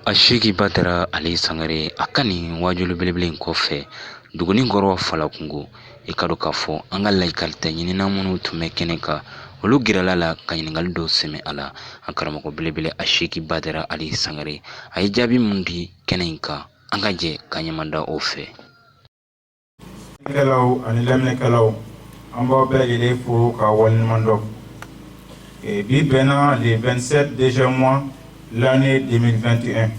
Aseki Badara Ali Sangare a ka nin waajuli belebele in kɔfɛ Duguninkɔrɔ Falakungo, i k'a dɔn k'a fɔ an ka lakalita ɲinina minnu tun bɛ kɛnɛ kan, olu gɛrɛla la ka ɲininkali dɔw sɛmɛ a la. An karamɔgɔ belebele Aseki Badara Ali Sangare a ye jaabi mun di kɛnɛ in kan, an ka jɛ ka ɲɛmada o fɛ. Kɛlaw ani lamɛnnikɛlaw, an b'aw bɛɛ lajɛlen fo ka waleɲuman dɔn. Bi bɛnna le 27 deuxième mois, l'année 2021.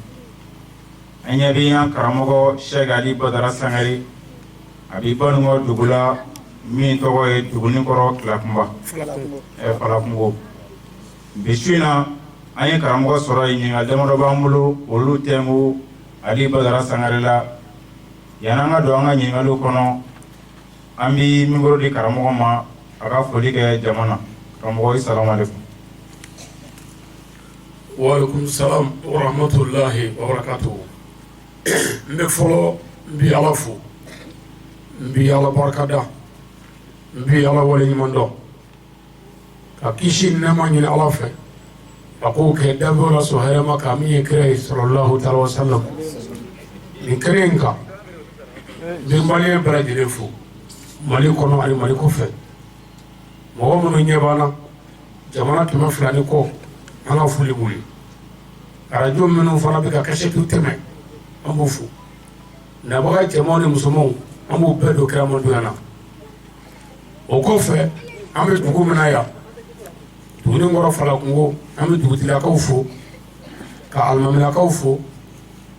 An ɲɛ bɛ an karamɔgɔ Sɛki Ali Badara Sangare, a bɛ Banunkɔ dugu la min tɔgɔ ye Duguninkɔrɔ Kilakunba, Falakungo. Bi su in na, an ye karamɔgɔ sɔrɔ yen, ɲininkali damadɔ b'an bolo, olu tɛnku Ali Badara Sangare la. Yanni an ka don an ka ɲininkaliw kɔnɔ, an bɛ micro di karamɔgɔ ma, a ka foli kɛ jama na. Karamɔgɔ, i salamu aleykum. Walekum salam wa rahmatulahi wa barakatuhu. N bɛ fɔlɔ, n bɛ Ala fo, n bɛ Ala barikada, n bɛ Ala waleɲuman dɔn, ka kisi ni nɛɛma ɲini Ala fɛ a k'o kɛ danfɛnw la sɔn hɛrɛma kan min ye kira ye sallallahu taala wa sallam. Nin kɛnɛ in kan, n bɛ maliyɛn bɛɛ lajɛlen fo, Mali kɔnɔ ani Mali kɔfɛ, mɔgɔ minnu ɲɛ b'an na jamana 200 ni kɔ, an ka foli b'u ye. Arajo minnu fana bɛ ka kasɛtiw tɛmɛ, an b'u fo. Nabaga cɛmanw ni musomanw, an b'u bɛɛ don kiramantonya na. O kɔfɛ, an bɛ dugu min na yan, Duguninkɔrɔ Falakungo, an bɛ dugutigilakaw fo, ka alimamilakaw fo,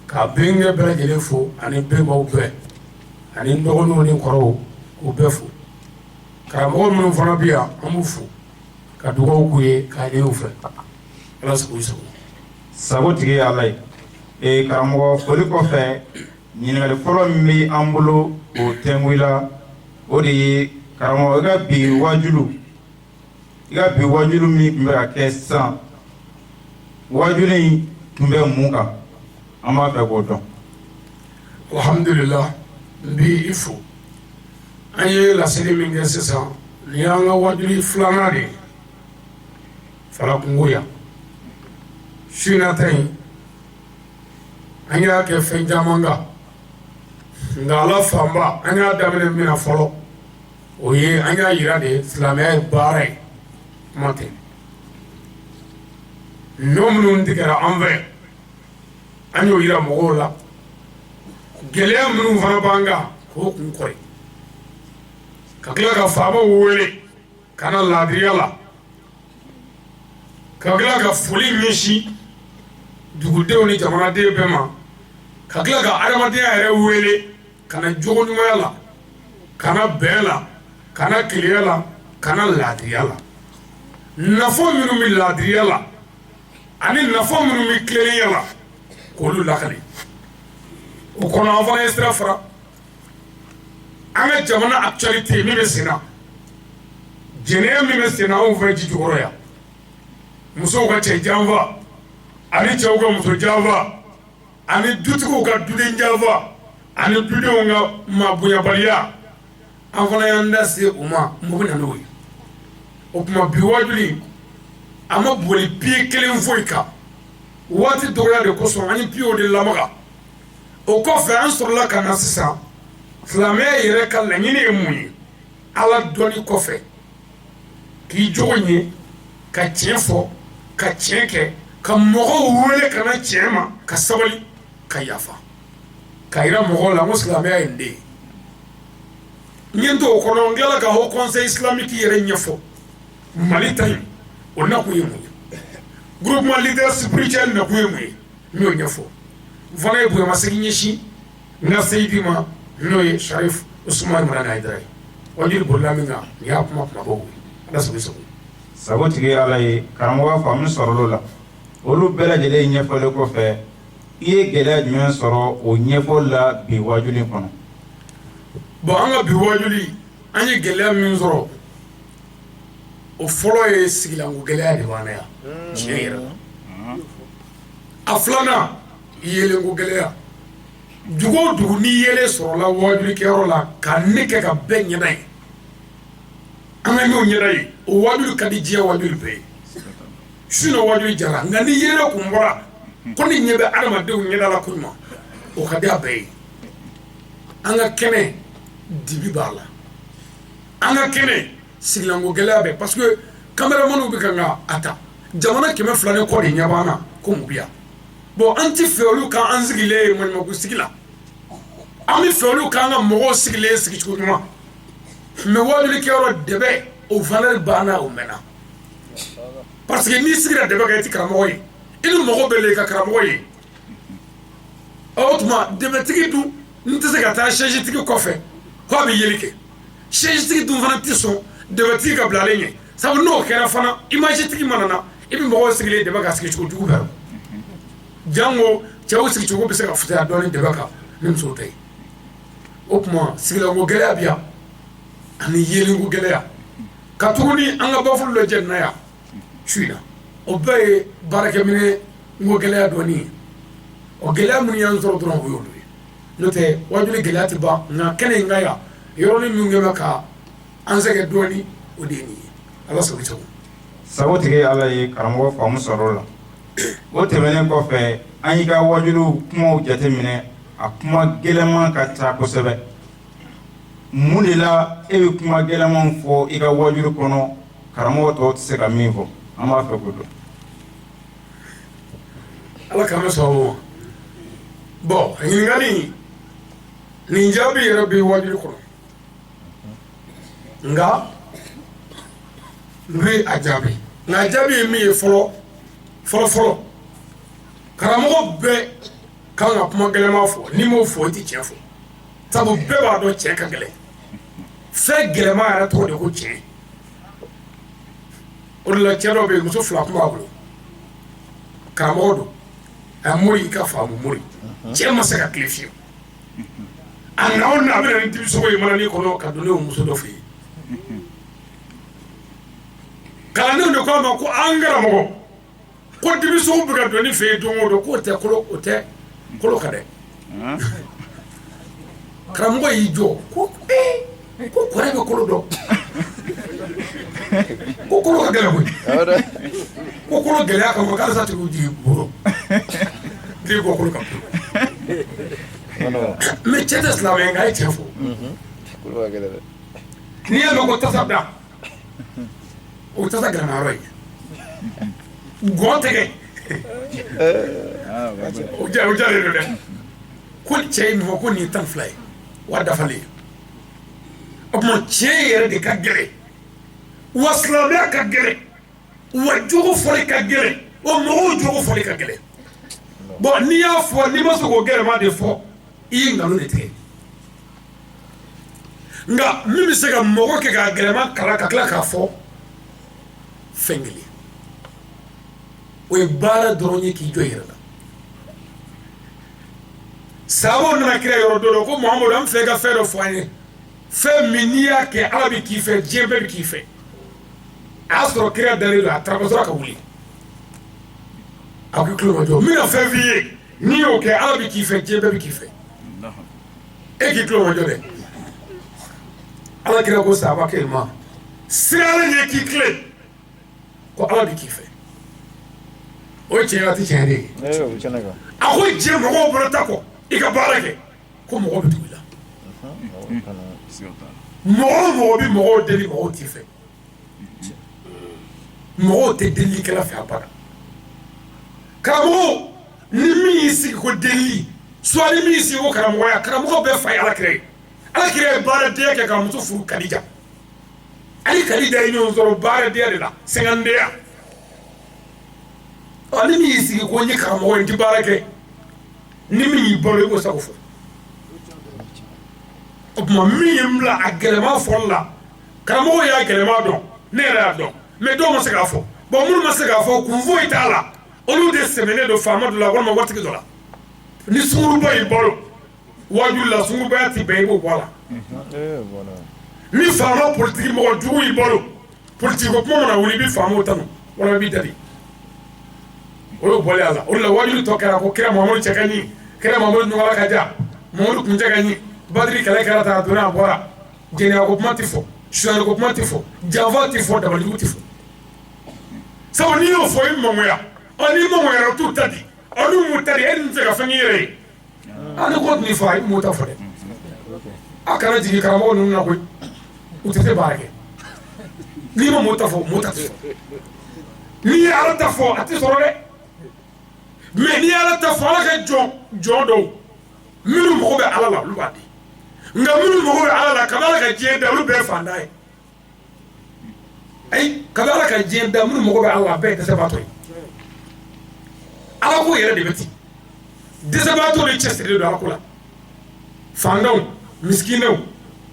ka bɛnkɛ bɛɛ lajɛlen fo ani bɛnbaw bɛɛ ani dɔgɔninw ni kɔrɔw, k'u bɛɛ fo. Karamɔgɔ minnu fana bɛ yan, an b'u fo ka dugawu k'u ye k'a ɲini u fɛ. Ala sago i sago. Sago tigi ye Ala ye. Ee karamɔgɔ, foli kɔfɛ, ɲininkali fɔlɔ min bɛ an bolo k'o tɛnku i la, o de ye, karamɔgɔ, i ka bi waajulu min tun bɛ ka kɛ sisan, waajulu in tun bɛ mun kan? An b'a fɛ k'o dɔn. Alhamdulillah, n b'i fo. An ye laseli min kɛ sisan, nin y'an ka waajuli filanan de ye Falakungo yan. Su in na ta in, an y'a kɛ fɛn caman kan, nka ala fanba, an y'a daminɛ min na fɔlɔ, o ye an y'a yira de silamɛya ye baara ye, kuma tɛ. Nɔ minnu tigɛra an fɛ, an y'o yira mɔgɔw la. Gɛlɛya minnu fana b'an kan, k'o kun kɔri, ka tila ka faamaw wele ka na laadiriya la, ka tila ka foli ɲɛsin dugudenw ni jamanaden bɛɛ ma, ka tila ka adamadenya yɛrɛ wele ka na jogo ɲumanya la, ka na bɛn la, ka na kelenya la, ka na laadiriya la. Nafa minnu bɛ laadiriya la ani nafa minnu bɛ tilennenya la, k'olu lakali. O kɔnɔ, an fana ye sira fara an ka jamana actualité min bɛ sen na, jɛnɛya min bɛ sen na anw fɛ ji jukɔrɔ yan, musow ka cɛ janfa ani cɛw ka muso janfa ani dutigiw ka duden janfa ani dudenw ka maabonyabaliya, an fana y'an da se o ma. Mun bɛ na n'o ye? O tuma, bi waajuli a ma boli pied kelen foyi kan. Waati dɔgɔya de kosɔn, an ye pieds de lamaga. O kɔfɛ, an sɔrɔla ka na sisan, silamɛya yɛrɛ ka laɲini ye mun ye? Ala dɔnni kɔfɛ, k'i jogo ɲɛ, ka tiɲɛ fɔ, ka tiɲɛ kɛ, ka mɔgɔw wele ka na tiɲɛ ma, ka sabali, ka yafa, ka yira mɔgɔw la ko silamɛya ye nin de ye. N ye n to o kɔnɔ, n tilala ka Haut Conseil islamique yɛrɛ ɲɛfɔ, Mali ta in, o nakun ye mun ye, groupement leader spirituel nakun ye mun ye, n y'o ɲɛfɔ. N fana ye bonyamasegin ɲɛsin n ka seyidi ma, n'o ye Sharif Usumani Madani Hayidara ye. Waajuli bolila min kan, nin y'a kuma kumabaw ye. Ala sago i sago. Sago tigi ye Ala ye. Karamɔgɔ, faamu sɔrɔla o la. Olu bɛɛ lajɛlen ɲɛfɔlen kɔfɛ, i ye gɛlɛya jumɛn sɔrɔ o ɲɛfɔli la bi waajuli kɔnɔ? Bon, an ka bi waajuli, an ye gɛlɛya min sɔrɔ, o fɔlɔ ye sigilanko gɛlɛya de b'an na yan, tiɲɛ yɛrɛ la. A filanan, yeelenko gɛlɛya. Dugu o dugu, ni yeelen sɔrɔla waajulikɛyɔrɔ la ka ne kɛ ka bɛɛ ɲɛda ye, an ka ɲɔgɔn ɲɛda ye, o waajuli ka di diɲɛ waajuli bɛɛ ye. Sinon waajuli jara, nka ni yeelen kun bɔra Ko ni ɲɛ bɛ adamadenw ɲɛda la koɲuman, o ka di a bɛɛ ye. An ka kɛnɛ dibi b'a la, an ka kɛnɛ sigilanko gɛlɛya bɛ, parce que caméramanw bɛ kan ka a ta jamana 200 ni kɔ de ɲɛ b'an na ko mun bɛ yan. Bon, an ti fɛ olu ka an sigilen ye maɲumanko sigi la, an bɛ fɛ olu k'an ka mɔgɔw sigilen sigicogo ɲuman. Mais waajulikɛyɔrɔ dɛbɛ, o valeur banna, o mɛnna, parce que n'i sigira dɛbɛ kan, i ti karamɔgɔ ye, i ni mɔgɔ bɛ le i ka karamɔgɔ ye. O tuma dɛbɛtigi dun n tɛ se ka taa chaise tigi kɔfɛ k'a bɛ yeli kɛ. Chaise tigi dun fana tɛ sɔn dɛbɛtigi ka bila ale ɲɛ, sabu n'o kɛra fana, image tigi mana na, i bɛ mɔgɔw sigilen dɛbɛ kan sigicogo jugu bɛɛ jango cɛw sigicogo bɛ se ka fisaya dɔɔnin dɛbɛ kan ni musow ta ye. O tuma sigilanko gɛlɛya bɛ yan ani yeelenko gɛlɛya ka tuguni. An ka baffle dɔ jɛnina yan su in na, o bɛɛ ye baarakɛminɛ ko gɛlɛya dɔɔnin ye. O gɛlɛya minnu y'an sɔrɔ dɔrɔn, o y'olu ye. N'o tɛ, wajuli gɛlɛya tɛ ban, nka kɛnɛ in ka yan yɔrɔnin min kɛ bɛ ka an sɛgɛn dɔɔnin, o de ye nin ye. Ala sago i sago. Sago tigi ye Ala ye. Karamɔgɔ, faamu sɔrɔ o la. O tɛmɛnen kɔfɛ, an y'i ka wajuliw kumaw jateminɛ, a kuma gɛlɛman ka ca kosɛbɛ. Mun de la e bɛ kuma gɛlɛmanw fɔ i ka wajuli kɔnɔ, karamɔgɔ tɔw tɛ se ka min fɔ? An b'a fɛ k'o dɔn. Ala k'an bɛ sababu ma. Bon, ɲininkali nin jaabi yɛrɛ bɛ wajuli kɔnɔ, nka n bɛ a jaabi. Nka a jaabi ye min ye, fɔlɔ fɔlɔ fɔlɔ, karamɔgɔ bɛɛ kan ka kuma gɛlɛnman fɔ. N'i m'o fɔ, i tɛ tiɲɛ fɔ, sabu bɛɛ b'a dɔn tiɲɛ ka gɛlɛn. Fɛn gɛlɛman yɛrɛ tɔgɔ de ko tiɲɛ. O de la, cɛ dɔ bɛ yen, muso fila tun b'a bolo, karamɔgɔ don, a mori, i ka faamu, mori cɛ ma se ka tile fiyewu. A na o na, a bɛ na ni dibisogo ye manani kɔnɔ ka don ne muso dɔ fɛ yen. Kalandenw de ko a ma ko an karamɔgɔ, ko dibisogo bɛ ka don ne fɛ yen don o don, k'o tɛ kolo, o tɛ kolo kan dɛ. Karamɔgɔ y'i jɔ ko ee, ko kɔrɛ bɛ kolo dɔn, ko kolo ka gɛlɛn koyi, ko kolo gɛlɛya kama k'alisa tigiw jigi bolo jigi bɔ kolo kan. Mais cɛ tɛ silamɛ, nka a ye tiɲɛ fɔ. N'i y'a mɛn ko tasa da, o tasa gɛlɛma yɔrɔ ye gɔn tɛgɛ, o jalen don dɛ. Ko cɛ ye min fɔ ko nin ye 12 ye, wa dafalen ye. O tuma tiɲɛ yɛrɛ de ka gɛlɛn, wa silamɛya ka gɛlɛn, wa jogo fɔli ka gɛlɛn, wa mɔgɔw jogo fɔli ka gɛlɛn. Bon, n'i y'a fɔ, n'i ma se k'o gɛlɛma de fɔ, i ye nkalon de tigɛ. Nka min bɛ se ka mɔgɔ kɛ k'a gɛlɛma kalan ka tila k'a fɔ fɛn kelen, o ye baara dɔrɔn ye, k'i jɔ i yɛrɛ la. Sabaw nana kira yɔrɔ dɔ la ko Muhamadu, an fɛ ka fɛn dɔ fɔ an ye, fɛn min n'i y'a kɛ, Ala bɛ k'i fɛ, diɲɛ bɛɛ bɛ k'i fɛ. A y'a sɔrɔ kira dalen don, a tarabasɔrɔ ka wuli, a ko i tulo ma jɔ, n bɛna fɛn f'i ye, n'i y'o kɛ, Ala bɛ k'i fɛ, diɲɛ bɛɛ bɛ k'i fɛ. E k'i tulo ma jɔ dɛ. Ala kira ko sahaba kelen ma, siran Ala ɲɛ k'i tilen, ko Ala bɛ k'i fɛ. O ye tiɲɛ, tɛ tiɲɛ de ye? A ko diɲɛ mɔgɔw bolo ta kɔ, i ka baara kɛ, ko mɔgɔ bɛ tugu i la. Mɔgɔ o mɔgɔ bɛ mɔgɔw deli, mɔgɔw t'i fɛ. Mɔgɔw tɛ delilikɛla fɛ abada. Karamɔgɔ ni min y'i sigi ko delili, soit ni min y'i sigi ko karamɔgɔya, karamɔgɔ bɛɛ fa ye Ala kira ye. Ala kira ye baaradenya kɛ ka muso furu Kadija. Ale Kadija ye ɲɔgɔn sɔrɔ baaradenya de la, sɛgɛndenya. Ɔ, ni min y'i sigi ko n ye karamɔgɔ ye, n tɛ baara kɛ, ni min y'i balo, i b'o sago fɔ. O tuma min ye n bila a gɛlɛma fɔli la, karamɔgɔ y'a gɛlɛma dɔn, ne yɛrɛ y'a dɔn, mais dɔw ma se k'a fɔ. Bon, minnu ma se k'a fɔ, kun foyi t'a la, olu de sɛmɛnen don faama dɔ la walima waritigi dɔ la. Ni sunguruba y'i balo waajuli la, sungurubaya ti bɛn, i b'o bɔ a la. Ni faama politiki mɔgɔ jugu y'i balo, politiki ko kuma mana wuli, i bɛ faamaw tanu walima i b'i dadi, o y'o bɔlen a la. O de la waajuli tɔ kɛra ko kira Muhamadu cɛ ka ɲi, kira Muhamadu ɲɔgɔnna ka jan, Muhamadu kun cɛ ka ɲi, Badiri kɛlɛ kɛra tan, a donna, a bɔra. Jɛnɛya ko kuma tɛ fɔ, sonyali ko kuma tɛ fɔ, janfa tɛ fɔ, dabalijugu tɛ fɔ, sabu n'i y'o fɔ, i mangoya. Ɔ, n'i mangoyara, u t'u ta di. Olu m'u ta di, e dun tɛ se ka fɛn k'i yɛrɛ ye. A ni ko tun fa i m'o ta fɔ dɛ. A kana jigin karamɔgɔ ninnu na koyi, u tɛ se baara kɛ. N'i ma mɔgɔ ta fɔ, mɔgɔ ta tɛ sɔrɔ. N'i ye Ala ta fɔ, a tɛ sɔrɔ dɛ. Mais n'i ye Ala ta fɔ, Ala ka jɔn jɔn dɔw minnu mago bɛ Ala la, olu b'a di. Nka minnu mago bɛ Ala la, kabi Ala ka diɲɛ da, olu bɛɛ ye fantan ye. Ayi, kabi Ala ka diɲɛ da, minnu mago bɛ Ala la, a bɛɛ ye dɛsɛbaatɔ ye. Ala ko yɛrɛ de bɛ ten, dɛsɛbaatɔ de cɛsirilen don Ala ko la. Fantanw, misikinɛw,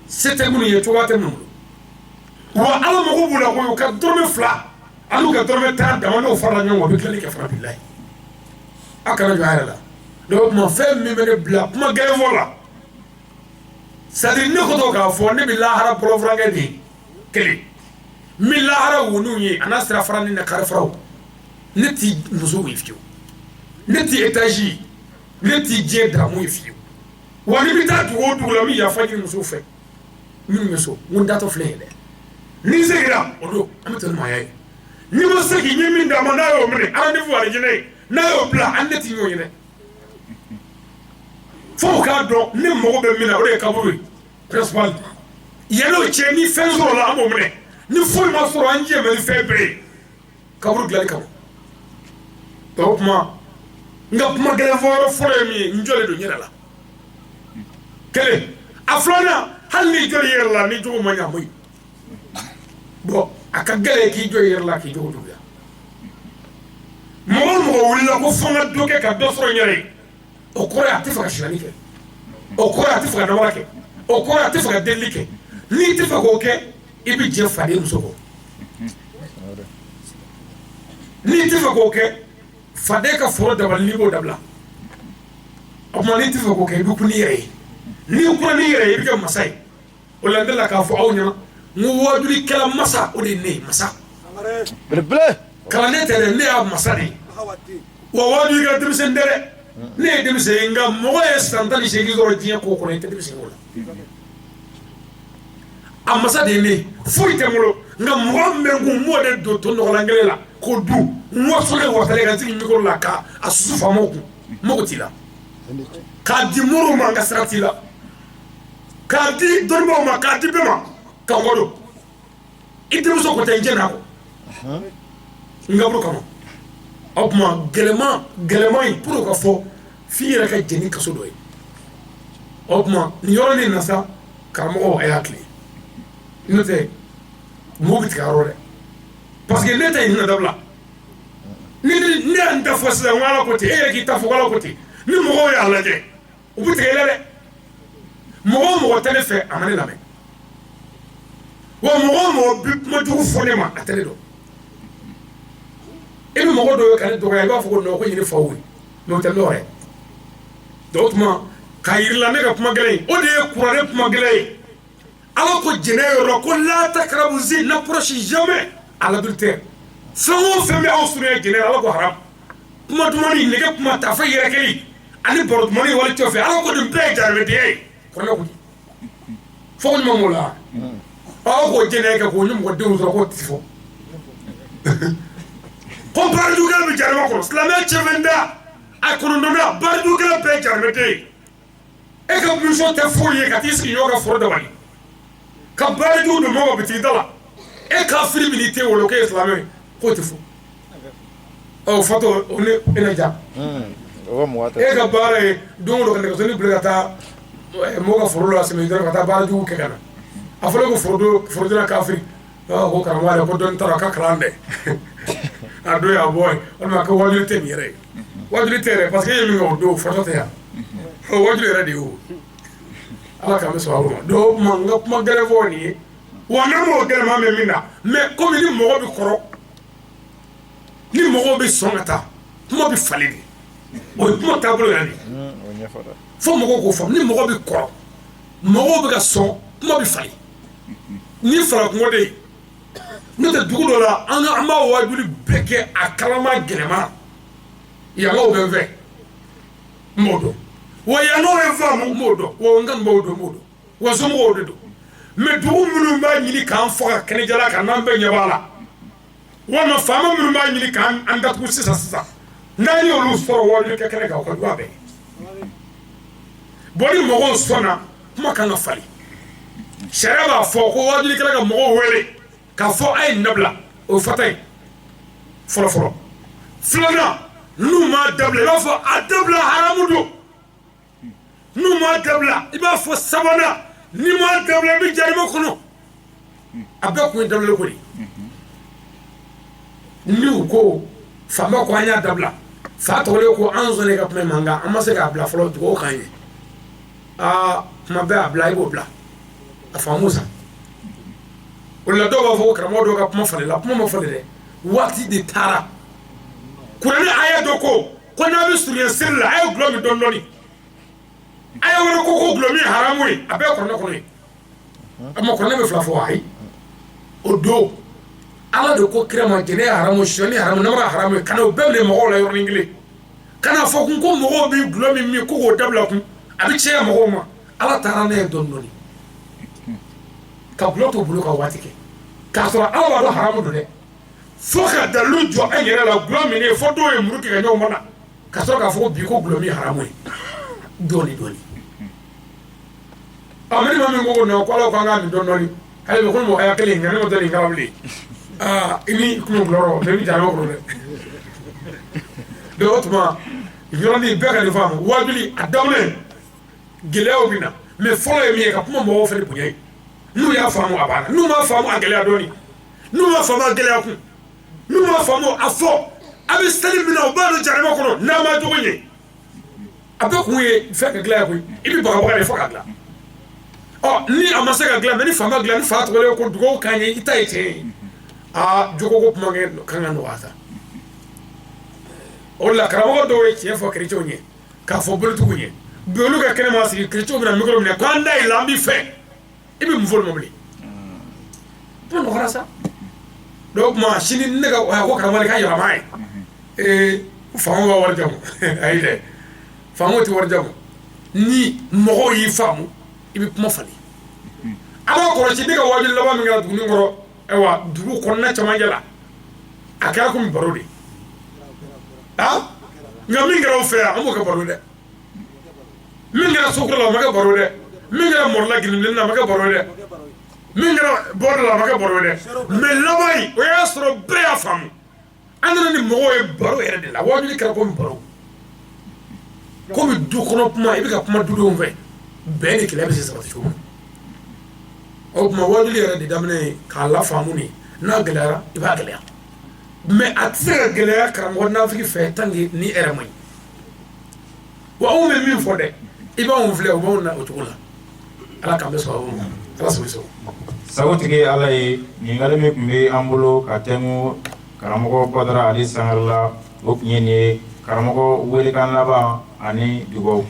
se tɛ minnu ye, cogoya tɛ minnu bolo, wa Ala mago b'u la koyi. U ka dɔrɔmɛ 2 ani ka dɔrɔmɛ 10 dama, n'o farala ɲɔgɔn kan, u bɛ tilali kɛ fana. Bilayi, a kana jɔ a yɛrɛ la. Donc o tuma, fɛn min bɛ ne bila kuma gɛlɛn fɔ la, c'est à dire ne ko to k'a fɔ, ne bɛ lahara bɔlɔfurankɛ de ye. Kelen, n bɛ lahara woniw ye a n'a sira fara ni na kari faraw. Ne ti musow ye fiyewu, ne ti étage ye, ne ti diɲɛ damu ye fiyewu. Wa ni bɛ taa dugu o dugu la, n bɛ yafa ɲini musow fɛ minnu bɛ so. N ko n taatɔ filɛ yen dɛ, ni n seginna o don, an bɛ to ni maaya ye. N'i ma se k'i ɲɛ min d'a ma, n'a y'o minɛ, rendez-vous alijinɛ ye. N'a y'o bila, an ne ti ɲɔgɔn ye dɛ. Fo k'a dɔn ne mago bɛ min na, o de ye kaburu ye principal. Yan'o cɛ, ni fɛn sɔrɔla, an b'o minɛ. Ni foyi ma sɔrɔ, an jɛ bɛ ni fɛn bɛɛ ye kaburu dilanli kama. O tuma, n ka kuma gɛlɛn fɔ yɔrɔ fɔlɔ ye min ye, n jɔlen don n yɛrɛ la. Kelen, a filanan, hali n'i jɔ i yɛrɛ la, ni jogo ma ɲɛ, a ma ɲi. Bon, a ka gɛlɛn k'i jɔ i yɛrɛ la k'i jogo juguya. Mɔgɔ o mɔgɔ wulila ko fo n ka dɔ kɛ ka dɔ sɔrɔ n yɛrɛ ye, o kɔrɔ ye a tɛ fɛ ka sonyali kɛ, o kɔrɔ ye a tɛ fɛ ka namara kɛ, o kɔrɔ ye a tɛ fɛ ka delili kɛ. N'i tɛ fɛ k'o kɛ, i bɛ jɛ faden muso kɔ. N'i tɛ fɛ k'o kɛ, faden ka foro dabali, n'i b'o dabila. O tuma, n'i tɛ fɛ k'o kɛ, i bɛ kun n'i yɛrɛ ye. N'i kunna n'i yɛrɛ ye, i bɛ kɛ masa ye. O la, n delila k'a fɔ aw ɲɛna, n ko wajulikɛla masa, o de ye ne ye. Masa belebele, kalanden tɛ dɛ, ne y'a masa de ye. Wa wajulikɛla denmisɛnnin tɛ dɛ, ne ye denmisɛn ye, nka mɔgɔ ye san 18 sɔrɔ diɲɛ ko kɔnɔ, i tɛ denmisɛn o la. A masa de ye ne ye. Foyi tɛ n bolo, nka mɔgɔ min bɛ n kun, n b'o de don to nɔgɔlan kelen la k'o dun. N wasolen wasalen ka n sigi micro la ka a susu faamaw kun, n mago t'i la. K'a di moriw ma, n ka sira t'i la. K'a di dɔnnibaaw ma, k'a di bɛɛ ma, ka n kɔ don. I denmuso ko tɛ, n jɛn'a kɔ n kaburu kama. O tuma, gɛlɛman gɛlɛman in, pour ka fɔ f'i yɛrɛ ka jɛn ni kaso dɔ ye. O tuma, nin yɔrɔ nin na sa, karamɔgɔ, a y'a tile, n'o tɛ mɔgɔw bɛ tigɛ a yɔrɔ dɛ, parce que ne tɛ nin dabila. Ni ne y'an ta fɔ sisan, n ko Ala ko ten, e yɛrɛ k'i ta fɔ ko Ala ko ten, ni mɔgɔw y'a lajɛ, u bɛ tigɛ i la dɛ. Mɔgɔ o mɔgɔ tɛ ne fɛ, a ma ne lamɛn. Wa mɔgɔ o mɔgɔ bɛ kuma jugu fɔ ne ma, a tɛ ne dɔn. I bɛ mɔgɔ dɔw ye ka ne dɔgɔya, i b'a fɔ ko non, ko ɲini faw ye, mais o tɛ dɔw yɛrɛ. Donc o tuma, k'a yir'i la, ne ka kuma gɛlɛn in, o de ye kuranɛ kuma gɛlɛn ye. Ala ko jɛnɛ yɔrɔ ko la takarabu zina, n'approche jamais à l'adultère. Fɛn o fɛn bɛ aw surunya jɛnɛ, Ala ko haram. Kuma dumani, nɛgɛ kuma, tafe yɛrɛkɛli ani baro dumani wali cɛ fɛ, Ala ko nin bɛɛ ye jarabedenya ye. Kuranɛ ko fɔ ko ɲuman b'o la. Aw k'o jɛnɛ kɛ k'o ni mɔgɔ denw sɔrɔ, k'o ti fɔ ko baarajugukɛla bɛ jaraba kɔnɔ. Silamɛya cɛfɛn da a kɔnɔntɔnna, baarajugukɛla bɛɛ ye jarabeden ye. E ka mission tɛ foyi ye ka t'i sigi ɲɔgɔn ka foro dabali ka baara jugu don mɔgɔ ka bitigi da la. E ka firi min n'i tɛ wolo k'e ye silamɛ ye, k'o tɛ fɔ. Ɔ fatɔ o ni e na ja. E ka baara ye don o don ka nɛgɛsoni bila ka taa mɔgɔ ka foro la sɛmɛ dɔrɔn, ka taa baara jugu kɛ ka na. A fɔra ko forodonna kafiri ko karamɔgɔ yɛrɛ ko dɔnni taara ka kalan dɛ. A don y'a bɔ ye, walima ko wajuli tɛ nin yɛrɛ ye, wajuli tɛ yɛrɛ, parce que e ye min kɛ o don, fatɔ tɛ yan, o wajuli yɛrɛ de ye o. Ala k'an bɛ sɔn aw ma. Donc o tuma, n ka kuma gɛlɛn fɔ nin ye. Wa ne m'o gɛlɛman bɛ min na, mais komi ni mɔgɔ bɛ kɔrɔ, ni mɔgɔw bɛ sɔn ka taa, kuma bɛ falen de. O ye kuma taabolo yɛrɛ de ye, fo mɔgɔw k'o faamu. Ni mɔgɔ bɛ kɔrɔ, mɔgɔw bɛ ka sɔn, kuma bɛ falen. Ni fara kungo de ye, n'o tɛ dugu dɔ la, an b'a wajuli bɛɛ kɛ a kalama gɛlɛma. Yankaw bɛ n fɛ, n b'o dɔn. Wa yankaw ye faamu, n b'o dɔn. Wa n kanubaw don, n b'o dɔn. Wa somɔgɔw de don. Mais dugu minnu b'a ɲini k'an faga kɛnɛjala kan, n'an bɛɛ ɲɛ b'a la, walima faama minnu b'a ɲini k'an datugu sisan sisan, N'an y'olu sɔrɔ waajuli kɛ kɛnɛ kan, o ka jugu a bɛɛ ye. Bon, ni mɔgɔw sɔnna, kuma kan ka falen. Sariya b'a fɔ ko waajulikɛla ka mɔgɔw wele k'a fɔ a ye nin dabila, o ye fɔta ye fɔlɔ fɔlɔ. Filanan, n'u m'a dabila, i b'a fɔ a dabila, haramu don. N'u m'a dabila, i b'a fɔ sabanan, n'i m'a dabila, i bɛ jahanama kɔnɔ. A bɛɛ kun ye dabila ko de ye. N'u ko faama ko an y'a dabila, fa tɔgɔlen ko an sɔnna i ka kuma ma, nka an ma se k'a bila fɔlɔ, dugawu k'an ye. Aa, kuma bɛɛ a bila, i b'o bila a faamu sa. O la dɔw b'a fɔ ko karamɔgɔ dɔw ka kuma falenla. Kuma ma falen dɛ, waati de taara. Kuranɛ aya dɔ ko n'a bɛ surunya seli la, a ye dɔlɔ min dɔɔni dɔɔni. Aya wɛrɛ ko dɔlɔ min haramu ye. A bɛɛ kuranɛ kɔnɔ ye. A ma kuranɛ bɛ fila fɔ? Ayi, o don Ala de ko kira ma jɛnɛya haramu, sonyani haramu, namara haramu ye, ka na o bɛɛ minɛ mɔgɔw la yɔrɔnin kelen, ka n'a fɔ kun ko mɔgɔw bɛ dɔlɔ min min ko k'o dabila kun, a bɛ caya mɔgɔw ma. Ala taara n'a ye dɔɔni dɔɔni ka dɔlɔ t'u bolo ka waati kɛ, k'a sɔrɔ Ala b'a dɔn haramu don dɛ, fo ka dalilu jɔ an yɛrɛ la dɔlɔ min, fo dɔw ye muru kɛ ka ɲɔgɔn na, ka sɔrɔ k'a fɔ ko bi ko dɔlɔ min haramu ye dɔɔni dɔɔni. Ɔ, mais ni maa min ko non, ko Ala ko an k'a min dɔɔni dɔɔni, hali bi ko mɔgɔ ya kelen nka ne ma dɔn nin kala bilen. Aa, i ni kun dɔlɔ mɛ i bɛ jahanama kɔnɔ dɛ. Donc o tuma yɔrɔnin bɛɛ ka nin faamu, waajuli a daminɛ gɛlɛyaw bɛ na, mais fɔlɔ ye min ye, ka kuma mɔgɔw fɛ ni bonya ye. N'u y'a faamu, a banna. N'u m'a faamu, a gɛlɛya dɔɔni. N'u m'a faamu, a gɛlɛya kun. N'u m'a faamu, a fɔ a bɛ seli min na, u b'a dɔn jahanama kɔnɔ n'a ma jogo ɲɛ. A bɛɛ kun ye fɛn ka dilan koyi. I bɛ bagabaga de fo ka dilan. Ɔ, ni a ma se ka dilan, mais ni fa ma dilan, ni fa tɔgɔ ko dugawu k'an ye, i ta ye tiɲɛ ye. Aa, jogo ko kuma kan ka nɔgɔya sa. O de la karamɔgɔ dɔw ye tiɲɛ fɔ kerecɛnw ye, k'a fɔ bolitigiw ye bi, olu ka kɛnɛ ma sigi, kerecɛnw bɛna micro minɛ ko an da yɛlɛ, an b'i fɛ. I bɛ mun fɔ olu ma bilen? Kuma nɔgɔyara sa. Donc tuma sini ne ka ko karamɔgɔ ka yɛlɛma ye, ee, faamaw b'a wari jamu. Ayi dɛ, faamaw tɛ wari jamu. Ni mɔgɔw y'i faamu, i bɛ kuma falen. A b'a kɔlɔsi, ne ka waajuli laban min kɛra dugu kɔrɔ, ayiwa, dugu kɔnɔna camancɛ la, a kɛra komi baro de. Ah, nka min kɛra aw fɛ yan, an b'o kɛ baro dɛ. Min kɛra sokura la, o ma kɛ baro dɛ. Min kɛra mɔrila ginibilenni na, a ma kɛ baro dɛ. Min kɛra bɔda la, a ma kɛ baro dɛ. Mais laban in, o y'a sɔrɔ bɛɛ y'a faamu. An nana ni mɔgɔw ye baro yɛrɛ de la. Waajuli kɛra komi baro, komi du kɔnɔ kuma. I bɛ ka kuma dudenw fɛ, bɛn ni kɛlɛ bɛ se sabati cogo min. O tuma waajuli yɛrɛ de daminɛ ye k'a lafaamu de. N'a gɛlɛyara, i b'a gɛlɛya, mais a tɛ se ka gɛlɛya karamɔgɔ nafigi fɛ tant que ni yɛrɛ man ɲi. Wa anw bɛ min fɔ dɛ, i b'anw filɛ, o b'anw na o cogo la. Ala k'an bɛ sɔrɔ, ma Ala sago sago. Sagotigi Ala ye. Ɲininkali min tun bɛ an bolo ka tɛnku karamɔgɔ Badara Ali Sangare la, o tun ye nin ye. Karamɔgɔ, welekan laban ani dugawu.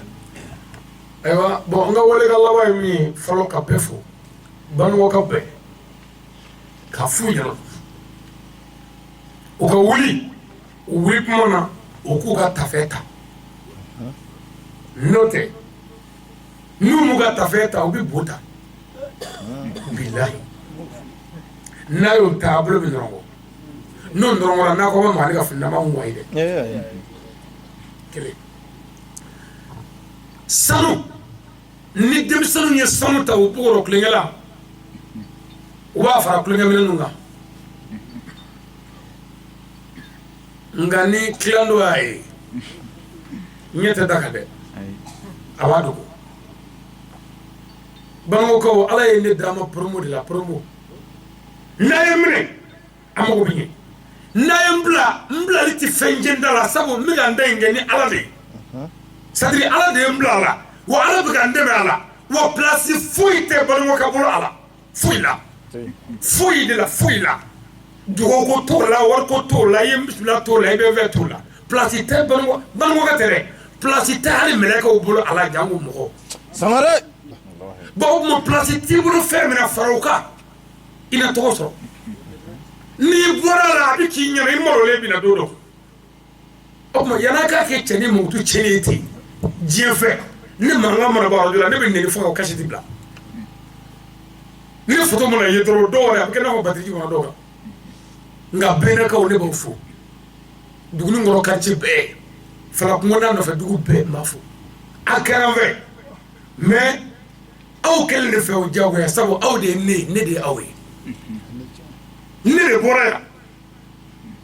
Ayiwa, bon, n ka welekan laban ye min ye fɔlɔ, ka bɛɛ fo, Banikɔkaw bɛɛ, ka f'u ɲɛna u ka wuli, u wuli kuma na, u k'u ka tafɛ ta. N'o tɛ, n'u m'u ka tafɛ ta, u bɛ bo ta. Bilahi, n'a y'o ta, a bolo bɛ nɔrɔgɔ. N'o nɔrɔgɔra, n'a ko ma ale ka fini nama wa ye dɛ. Kelen, sanu. Ni denmisɛnninw ye sanu ta, u bugɔrɔ kulonkɛ la, u b'a fara kulonkɛ minɛnw kan. Nka ni kilando y'a ye, ɲɛ tɛ da kan dɛ, a b'a dogo. Bamakɔkaw, Ala ye ne d'a ma promo de la, promo. N'a ye minɛ, a mago bɛ ɲɛ. N'a ye n bila, n bilali tɛ fɛn jɛ da la, sabu n bɛ ka n da in kɛ ni Ala de ye. C'est à dire, Ala de ye n bila a la, wa Ala bɛ ka n dɛmɛ a la. Wa place foyi tɛ Bamakɔ bolo a la, foyi la, foyi de la, foyi la. Dugawuko t'o la, wariko t'o la, i ye bisimila t'o la, i bɛ fɛn t'o la. Place tɛ Bamakɔ, Bamakɔ tɛ dɛ, place tɛ hali mɛlɛkɛw bolo a la, janko mɔgɔ. Sangare. Bon, o tuma place t'i bolo fɛn min na, fara o kan, i na tɔgɔ sɔrɔ. N'i bɔra la, a bɛ k'i ɲɛna i malolen bɛ na don dɔ. O tuma yan'a k'a kɛ cɛ ni mankutu tiɲɛni ye ten diɲɛ fɛ, ni mankan mana bɔ arajo la, ne bɛ nɛni fo ka kaseti bila. Ni foto mana ye dɔrɔn, dɔw yɛrɛ a bɛ kɛ i n'a fɔ batiri kɔnɔ dɔw kan. Nka bɛnnakaw, ne b'aw fo, Duguninkɔrɔ quartier bɛɛ. Falakungo n'a nɔfɛ dugu bɛɛ n b'a fo. A kɛra n fɛ, mais aw kɛlen de fɛ o diyagoya, sabu aw de ye ne ye, ne de ye aw ye, ne de bɔra yan.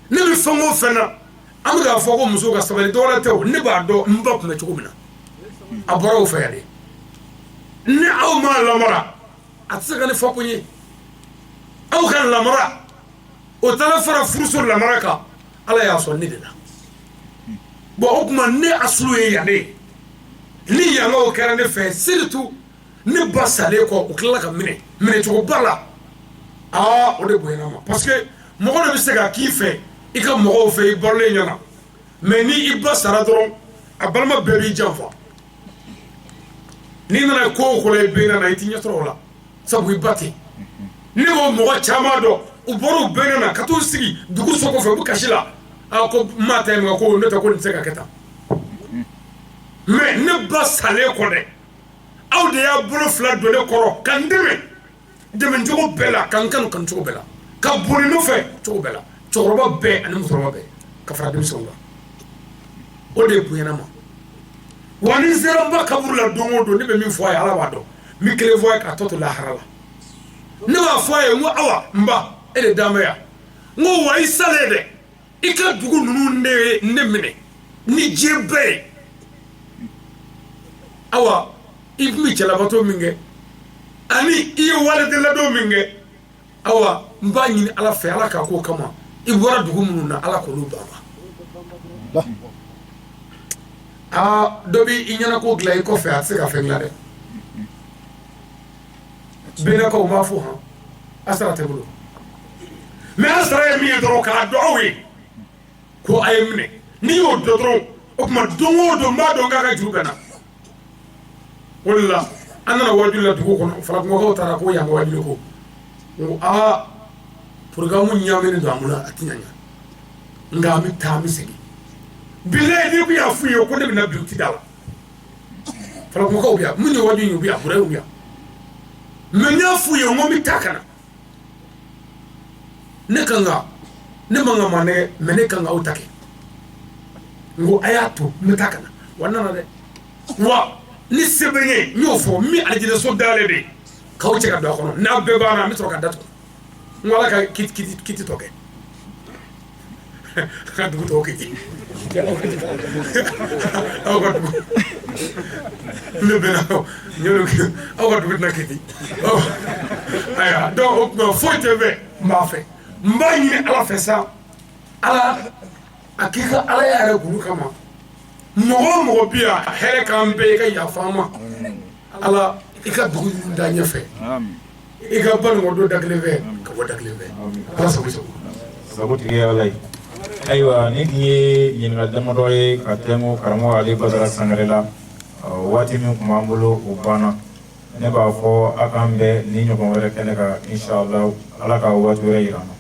Ne bɛ fɛn o fɛn na, an bɛ k'a fɔ ko musow ka sabali, dɔwɛrɛ tɛ o, ne b'a dɔn n ba tun bɛ cogo min na, a bɔra o fɛ yan de. Ni aw m'a lamara, a tɛ se ka ne fa ko ye. Aw ka lamara, o taara fara furuso lamara kan, Ala y'a sɔn ne de la. Bon, o tuma ne asulu ye yan de ye. Ni yankaw kɛra ne fɛ, surtout ne ba salen kɔ, u tilala ka minɛ minɛcogoba la. Aa, o de bonyana ma, parce que mɔgɔ dɔ bɛ se ka k'i fɛ, i ka mɔgɔw fɛ, i balolen ɲɛna, mais ni i ba sara dɔrɔn, a balima bɛɛ b'i janfa. N'i nana ko o ko la i bɛnna na, i t'i ɲɛ sɔrɔ o la, sabu i ba tɛ. Ne b'o mɔgɔ caman dɔn, u bɔra u bɛnna na ka t'u sigi dugu so kɔfɛ, u bɛ kasi la. A ko maa tɛ nka ko ne tɛ, ko nin tɛ se ka kɛ tan. Mais ne ba salen kɔ dɛ, aw de y'a bolo fila don ne kɔrɔ ka n dɛmɛ dɛmɛcogo bɛɛ la, ka n kanu kanucogo bɛɛ la, ka boli nɔfɛ cogo bɛɛ la, cɛkɔrɔba bɛɛ ani musokɔrɔba bɛɛ, ka fara denmisɛnw kan. O de ye bonyana ma. Wa ni n sera n ba kaburu la don o don, ne bɛ min fɔ a ye, Ala b'a dɔn. N bɛ kelen fɔ a ye k'a tɔ to lahara la. Ne b'a fɔ a ye, n ko awa, n ba, e de dan bɛ yan. N ko wa i salen dɛ, i ka dugu ninnu ne ye ne minɛ ni diɲɛ bɛɛ ye. Awa, i tun bɛ cɛlabato min kɛ ani i ye walidenladon min kɛ, awa, n b'a ɲini Ala fɛ, Ala k'a k'o kama, i bɔra dugu minnu na, Ala k'olu ban ma. Aa, dɔ b'i ɲɛna ko dilan i kɔfɛ, a tɛ se ka fɛn dilan dɛ. Bɛnakaw m'a fɔ hɔn, a sara tɛ bolo, mais a sara ye min ye dɔrɔn, k'a dɔn aw ye ko a ye minɛ. N'i y'o dɔn dɔrɔn, o tuma don o don n b'a dɔn k'a ka juru bɛ na. O de la an nana wajuli la dugu kɔnɔ, Falakungokaw taara ko yan ka wajuli ko, n ko aa, programme ɲaaminen don an bolo, a tɛ ɲa ɲa, nka an bɛ taa, an bɛ segin. Bilayi, n'i kun y'a f'u ye ko ne bɛ na bi, u ti da la. Falakungokaw bɛ yan, minnu ye wajuli ye, u bɛ yan, Burayiw bɛ yan, mais n y'a f'u ye, n ko n bɛ taa ka na. Ne kan ka, ne man ka maa nɛgɛ, mais ne kan ka aw ta kɛ. N ko a y'a to n bɛ taa ka na. Wa n nana dɛ. Wa ni se bɛ n ye, n y'o fɔ, n bɛ alijinɛso dayɛlɛ de k'aw cɛ ka don a kɔnɔ. N'a bɛɛ banna, n bɛ sɔrɔ ka datugu. N ko Ala ka kiti tɔ kɛ ka dugu tɔw kiti, aw ka dugu ne bɛna aw ka dugu tɛna kiti. Ayiwa, donc o tuma foyi tɛ fɛ, n b'a fɛ, n b'a ɲini Ala fɛ sa, Ala a k'i ka Alaya yɛrɛ kulu kama, mɔgɔ o mɔgɔ bi yan, hɛrɛ k'an bɛɛ ye, ka yafa an ma. Ala i ka dugu da ɲɛfɛ, i ka banikɔ don da kelen fɛ ka bɔ da kelen fɛ. Ala sago sago. Sago tigi ye Ala ye. Ayiwa, nin tun ye ɲininkali damadɔ ye ka tɛnku karamɔgɔ Ali Badara Sangare la. Waati min tun b'an bolo, o banna. Ne b'a fɔ a k'an bɛn ni ɲɔgɔn wɛrɛ kɛnɛ kan, inshallah. Ala ka waati wɛrɛ yira an na.